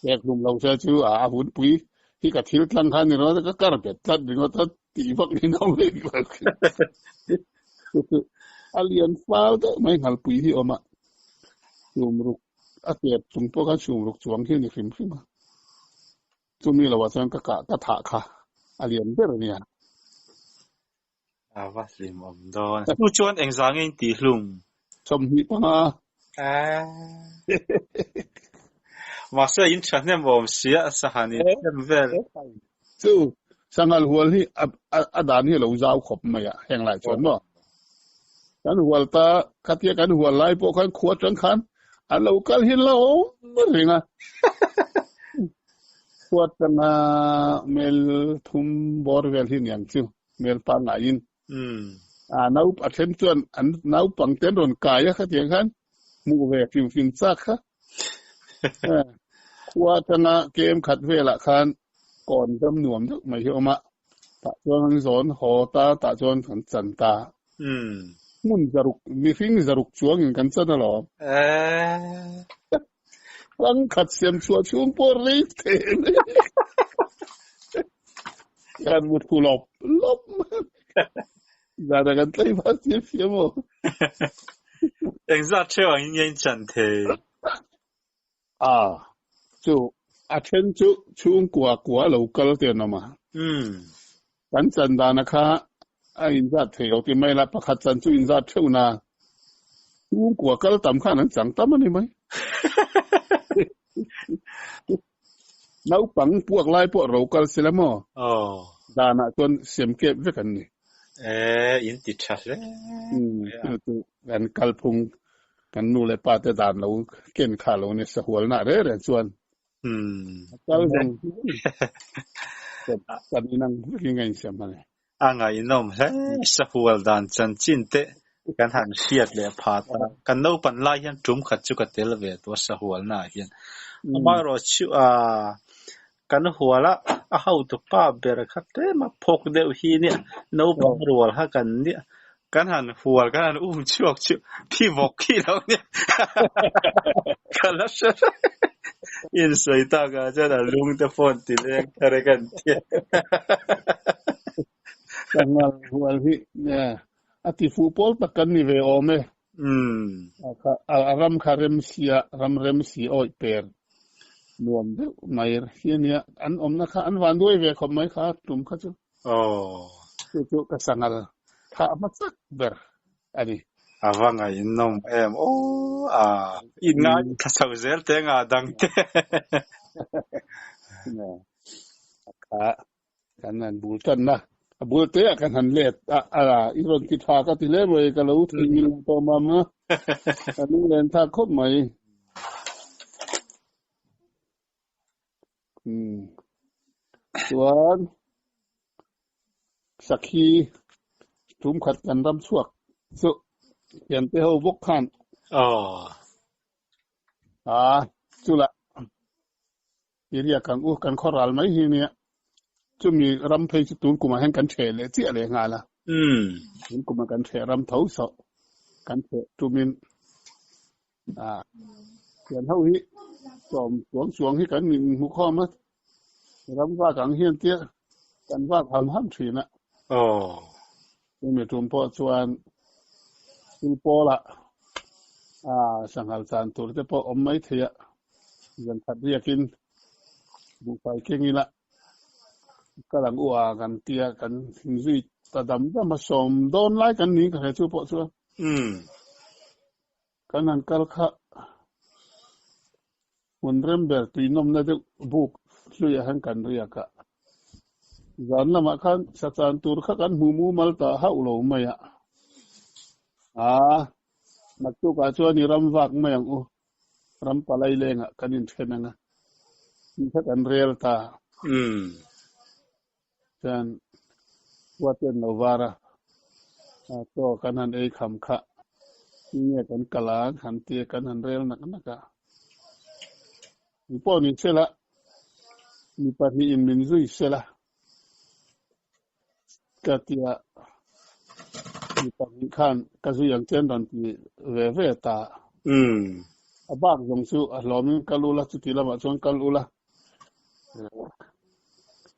Speaker 2: Pek hlum lo se chu a hunpui hi ka thil tlang kha ni rawh ka kar bet tlat ringawt a tih vak ni no mai a lian fal deuh mai nghalpui hi awm a tum ruk. A tep chung pawh khan chhum ruk chuang hi a ni hrim hrim a. Chumi lohah chuan ka kah ka thah kha a lian ber a nia.
Speaker 1: A va hlimawm dawn. Chu chuan engzah nge in tih hlum?
Speaker 2: 25.
Speaker 1: Mahse in thahnem awm sia sahan in them vel.
Speaker 2: Chu sanghal hual hi a dan hi a lo zau khawp mai a heng lai chuan maw. Kan hual ta khatia kan hual lai pawh khan khua atang khan an lo kal hi lo awm reng a. Khua atanga mel thum bawr vel hi niang chu mel pangaiin. A nau a then chuan an naupang te an rawn kai a khatiang khan hmuh ve hrim hrim chak kha. Khua atanga kem khat velah khan kawn dam nuam deuh mai hi a awm a, tah chuan an zawn haw ta, tah chuan kan chan ta. Hmun zaruk, mihring zaruk chuangin kan chan alawm. Rang khat siam chhuah chhung pawh rei thei mai. Kan mut khu lawp lawp mai. Zana kan tlei va siam siam aw.
Speaker 1: Engzat theuh ang in nge in chan thei?
Speaker 2: A, chu a then chu chhungkua kua lo kal te an awm a. Kan chan dana kha a inzat thei lo ti mai la, pakhat chan chu inzat theuh na. Chhungkua kal tam khan an chang tam a ni mai. Naupang puak lai pawh ro kal sela maw? Danah chuan siam kep vek an ni.
Speaker 1: E, in ti tha hle mai a.
Speaker 2: Chu chu kan kalphung kan nu leh pa te dan lo ken kha lo ni sahualna reng reng chuan a kal zawng kan inang vekin a insiam a ni.
Speaker 1: A ngaihnawm hle sahual dan chanchin te kan han hriat leh phat a. Kan naupan lai hian tum khat chu ka tel ve tawh a sahualna ah hian. Amaherawh chu kan hual a, a hotu pa ber kha tlem a phawk deuh hi nia naupang rual kha kan nia kan han hual kan han um chhuak chu thi vawk khi lo nia ka la hre reng in sawi tak ah chuan a lung te phone ti leng thar e kan tia.
Speaker 2: Sanghal hual hi a ti fuh pawl tak kan ni ve awm e. A ram kha rem sia, ram rem si awih per nuam deuh mai hi a nia. An awmna kha an van duai ve khawp mai kha tum kha chu. Chu chu ka sanghal thah hmasak ber a ni.
Speaker 1: A va ngaihnawm em aw a in ngai thla chho zel te nga dang te.
Speaker 2: Kha kan han bul tan na a bul te ah kan han let a a i rawn ti tha ka ti hle mai ka lo thei lo tawh mam a ka lunglen thlak khawp mai. Chuan sakhi tum khat kan ram chhuak chu thiante ho bawk khan a chulah i riak ang u kan khaw ral mai hi nia chumi ram phei chu tun kumah hian kan ṭheh leh chiah leh nghal a tun kumah kan ṭheh ram tho sawh kan ṭheh tumin A thian ho hi sawm chuang chuang hi kan in hmu khawm a, ram vak ang hian tia kan vak ham ham thin a. Chumi tum pawh chuan thil pawlah a sanghal chan tur te pawh awm mai thei a, zan khat riakin buhfai keng ila kal ang u a kan tia kan zui ta dam dam a, sawm dawn lai kan ni ka hre chu pawh chuan. Kan han kal kha hmun rem ber tuinawmna deuh buk hluiah hian kan riak a. Zan lamah khan sachan tur kha kan hmu mumal ta hauh lo mai a. Aa, naktukah chuan i ram vak mai ang u, ram palai lengah kan inthen ang a, tih kha kan rel ta. Chuan Huaten lo var a, chaw kan han ei kham kha tinge kan kal a han tia kan han rel nak nak a. Mi pawh ni sela, mi pahnihin min zui sela ka tia mi pahnih khan ka zui ang che an rawn ti ve ve ta. A bak zawng chu a hlawmin kal ula, chuti lamah chuan kal ula.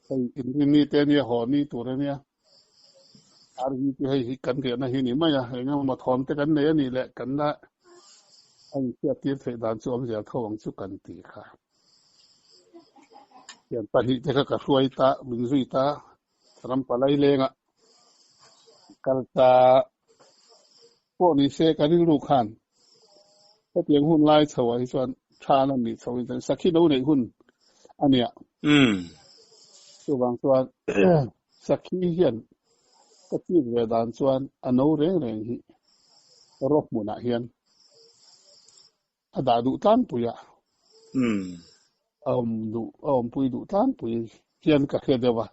Speaker 2: Hei inrinni te ania haw ni tur ania RV te hei hi kan riahna hi ni mai a, eng emaw thawm te kan nei a nih leh kan la A inhriat tir theih dan chu awmzia tho ang chu kan ti kha. Thian pahnihte kha ka hruai ta, min zui ta, ram palai lengah kal ta pawh ni se ka rilru khan hetiang hun lai chho ah hi chuan tha an nih chho in chuan sakhi lo neih hun a nia. Chuvang chuan sakhi hian ka chik ve dan chuan a no reng reng hi raw hmunah hian a dah duh tlangpui a, a awm duh a awmpui duh tlangpui hian ka hre deuh a,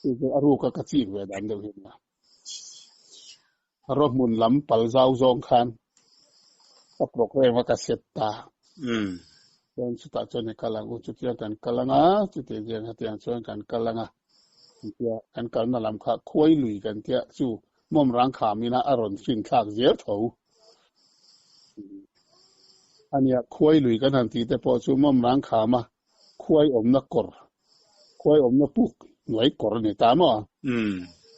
Speaker 2: chu chu a ruka ka chik ve dan deuh hi a nia. Raw hmun lam pal zau zawng khan ka programme a ka set ta. Chuan chutah chuan i kal ang u, chutiang kan kal ang a, chutiang chiang hetiang chuan kan kal ang a, kan tia, kan kalna lam kha khuai lui kan tia chu mawm rang kham ina a rawn hrin thlak zel tho. Ania khuai lui kan han tih te pawh chu mawm rang kham a khuai awmna kawr, khuai awmna puk hnuai kawr a ni ta maw?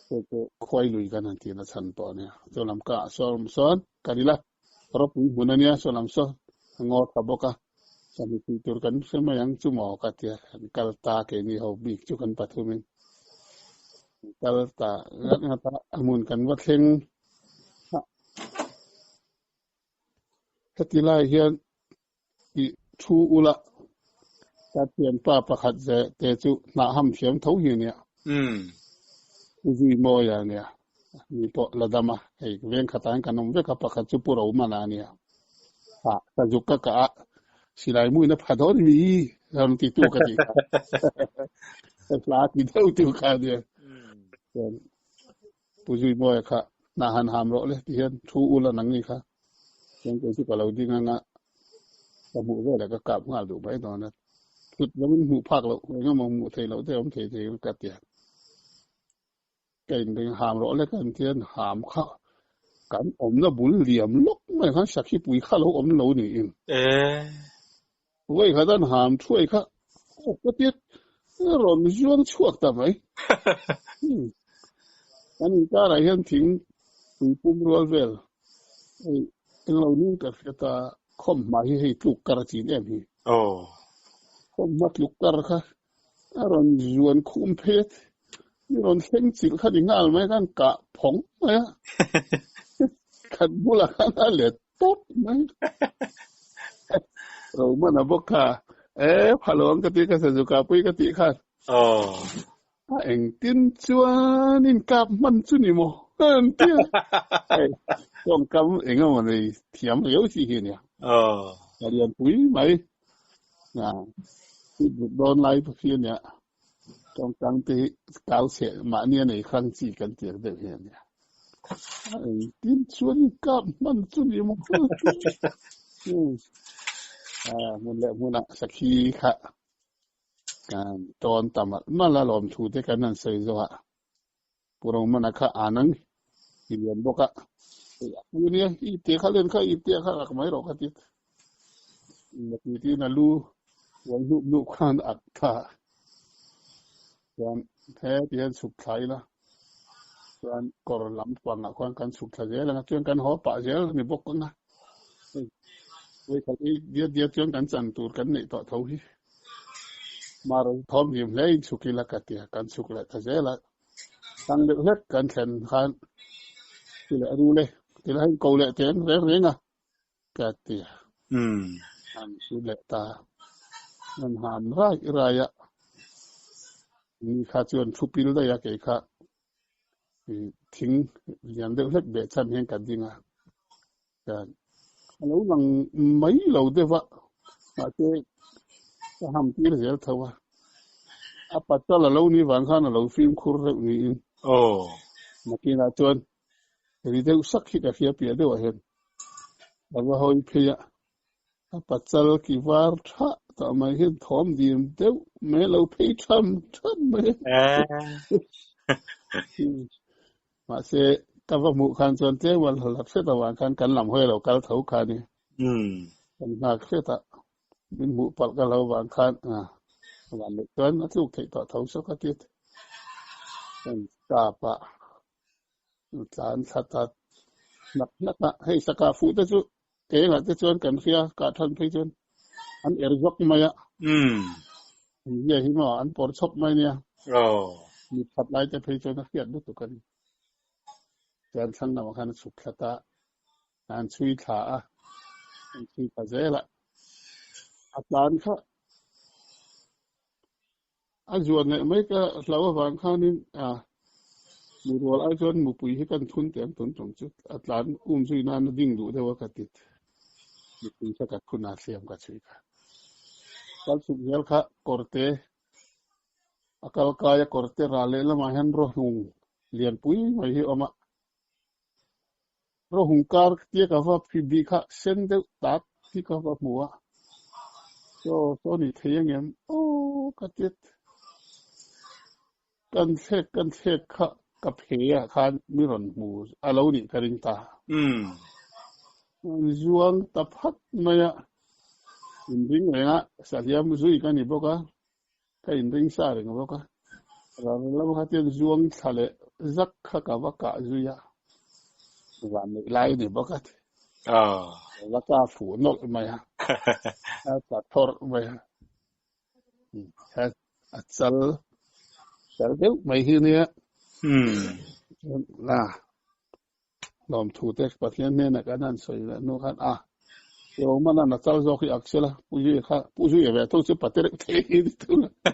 Speaker 2: Chu chu khuai lui kan han tihna chhan pawh a nia. Chu lam ka ah sawn sawn kan ila ropui hmun a nia saw lam saw a ngaw tha bawk a, sahni tih tur kan hre mai ang chu maw ka tia kan kal ta keini ho bik chu kan pathumin kan kal ta ngat ngat a, a hmun kan va thleng a. Heti lai hian I thu ula, ka thianpa pakhat ze te chu hnah ham thiam tho hi ania. Pu Zui Mawia ania. Ni pawh la dam a, hei veng khatah hian kan awm vek a, pakhat chu Pu Romana ania. Ha, ka zuk ka kah a, silai muin a pha dawn mi rawn ti tu ka tih kha. Ka hla ti deuh tu kha ania. Chuan Pu Zui Mawia kha hnah han ham rawh le ti hian thu ula nang ni kha. Chuan kei chu ka lo ding anga ka hmuh velah ka kap nghal duh mai dawn a. Thut lovin hmuh phak loh eng emaw hmuh theih loh te awm thei thei ka ti a. Ka inring ham rawh le kan tian ham kha kan awmna bul liam lawk mai khan sakhi pui kha lo awm lo niin. Vawi khat an ham thuai kha aw ka tia rawn zuang chhuak ta mai. Kan inkarah hian thing pui pum rual vel hei englo ning ka hria ta khawm hma hi hei tluk kar a chin em hi. Khawm hma tluk kar kha a rawn zuan khum phet i rawn thleng chilh kha ni nghal mai khan kah phawng mai a. Khat bulah khan a let tawp mai. Romana bawk kha e phalawng ka ti ka sazuka pui ka tih khan. A engtin chuan in kap hman chu ni maw an ti a. Hei tawngkam eng emaw nei thiam riau chi hi a nia. Ka lian pui mai. I buk dawn lai pawh hi a nia. Tawngkam te hi kau chhe mahni a nei hrang chi kan ti ang deuh hi a nia. A engtin chuan in kap hman chu ni maw Hmun leh hmunah sakhi kha kan tawn ta malh malh a, lawmthu te kan han sawi zawh a, Pu Romana kha an ang i lian bawk a, hei a pu nia, i ipte kha len kha, i ipte kha ak mai rawh ka ti. Mati tiin a lu uai hnup hnup khan ak tha. Chuan he ti hian chhuk thla ila, chuan kawr lam pangah khuan kan chhuk thla zel ang a, chuan kan haw pah zel a ni bawk ang a. Hei, vawikhat ei diat diat chuan kan chan tur kan neih tawh tho hi. Marawn thawm hlim hle in chhuk ila ka ti a, kan chhuk leh ta zel a. Thlang deuh hlek kan thlen khan ti leh ru le, ti la hei ko leh teng reng reng a ka ti a. An su leh ta, an ham rai rai a. Ni kha chuan thu pil daih a kei kha thing lian deuh hlek beh chhan hian ka ding a. Chuan a lo lang mai lo deuh a, mahse ka ham tir zel tho a. A patal a lo ni vang khan a lo fimkhur reuh niin. Nakinah chuan ri deuh sak hi ka hria piah deuhah hian a va hawi phei a, a patal ki var thah tah mai hian thawm dim deuh mai a lo phei tham tham mai a. Mahse, ka va hmuh khan chuan tlem a hlat hret avang khan kan lam hawi a lo kal tho kha a ni. Kan nghak hret a, min hmuh palh ka lo vang khan van leh chuan a tluk theih tawh tho saw ka ti. Kan kap a, tlan thla ta hnak hnak a, hei saka fuh te chu. Engah te chuan kan hria kah than phei chuan an er zawk mai a. An zia hi maw an pawr chhawp mai nia. Mi that lai te phei chuan a hriat lutuk a ni. Chuan thlang lamah khan a chhuk thlat a, an chhui thla a, an chhui thla zel a. A tlan kha A zuan leh mai ka hlau avang khanin a mi rual ai chuan mupui hi kan thun teh ang tun tum chu a tlan um zui nan a ding duh deuh a ka tit. Mipui kha ka thun a hliam ka chhui kha. Kal chhuk zel kha kawrte a kal kai a kawrte ral leh lamah hian rawhnung lianpui mai hi a awm a. Rawhung kar tia ka va phi bih kha sen deuh tak hi ka va hmu a, Saw saw ni thei angem aw ka tit. Kan thlek kan thlek kha ka phe ah khan mi rawn hmu a lo nih ka ring ta. An zuang ta phat mai a, inring reng a, sahliam zui ka ni bawk a, Ka inring sa reng bawk a, ral lam kha chuan zuang thla leh zak kha ka va kah zui a, van neih lai a ni bawk a, ka va kah fuh nawlh mai a, a tla thawrh mai a, a chal chal deuh mai hi nia, a lawmthu te Pathian hnenah kan han sawi leh hnu khan a Roman-a'n a chal zawk hi ak sela Pu Zuia kha Pu Zuia ve tho chu pate reuh thei hi ni thung a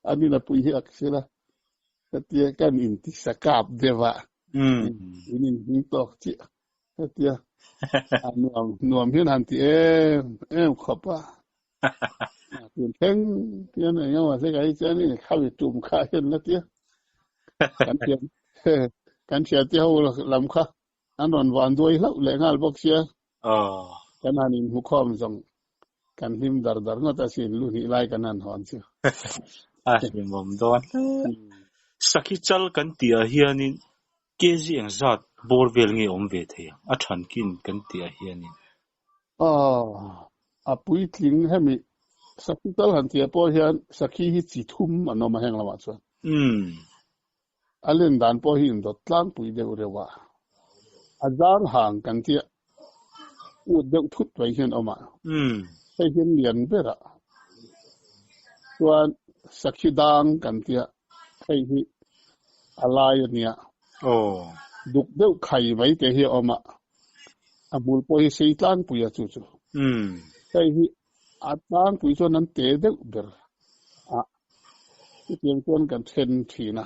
Speaker 2: anin a pui hi ak sela hetia kan intisa kap deuh a in inhming tawk chiah hetia a nuam nuam hian han ti em em khawp a tun thleng tian eng emaw hlek ah hi chuan in khawi tum kha hian la tia kan thiam kan thian te ho lam kha an rawn van duai hlauh leh nghal bawk sia kan han in hmu khawm zawng kan hlim dar dar ngawt a sin lu hnih lai kan han hawn chu
Speaker 1: a hlimawm dawn hle sakhi chal kan tih ah hianin kg engzat bawr vel nge awm ve thei ang a thankin kan tih ah hianin
Speaker 2: Aw, a puitling hemi sakhi tal han tia pawh hian sakhi hi chi thum an awm a heng lamah chuan. A len dan pawh hi indawt tlangpui deuh reuh a, a zang hang kan tia ut deuh thut mai hian awm a, hei hian lian berah chuan sakhi dang kan tia hei hi a lai a nia, duk deuh khai mai te hi a awm a. A hmul pawh hi sei tlangpui a chu chu. Hei hi a tlangpui chuan an te deuh ber a, chutiang chuan kan then thin a.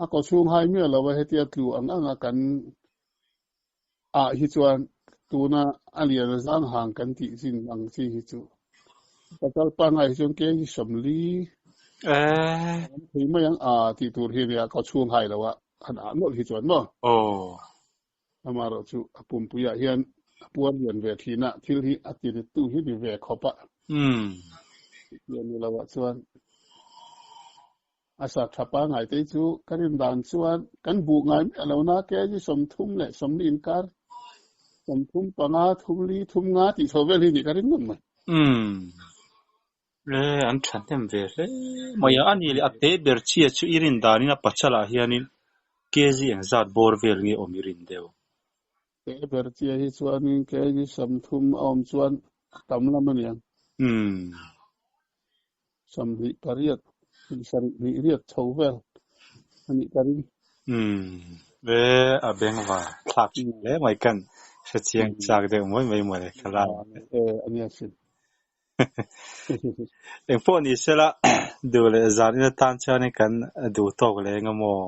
Speaker 2: A kaw chhung hai miah lo a hetia tlu ang ang a kan ah hi chuan tuna a lian zang hang kan tih chin ang chi hi chu pasal pangngai hi chuan kg 40 an thei mai ang a tih tur hi nia kaw chhung hai lo a. Han ah nawlh hi chuan maw?
Speaker 1: Aw.
Speaker 2: Amaherawh chu a pumpuiah hian a puar lian ve thin a, thil hi a tirittu hi ni ve khawp a. Tih a ni loah chuan a sa tha pangngai te chu ka rin dan chuan kan buh ngai miah lo na kg 34 inkar 35 thumli thumnga tih chho vel hi nih ka ring ngawt mai.
Speaker 1: Le, an thahnem ve hle mai a. A nih leh a te ber chhia chu i rin danin a pachalah hianin kg engzat bawr vel nge awm i rin deuh?
Speaker 2: Te ber chhia hi chuanin kg 30 a awm chuan a tam lam a niang. 28, 70 hnih riat chho vel a nih ka ring.
Speaker 1: Le, a bengvar thlak thin hle mai kan hrechiang chak deuh mai mai mawle ka la.
Speaker 2: A nia sin.
Speaker 1: Eng pawh ni sela duh leh zan in atan chuanin kan duh tawk leh eng emaw?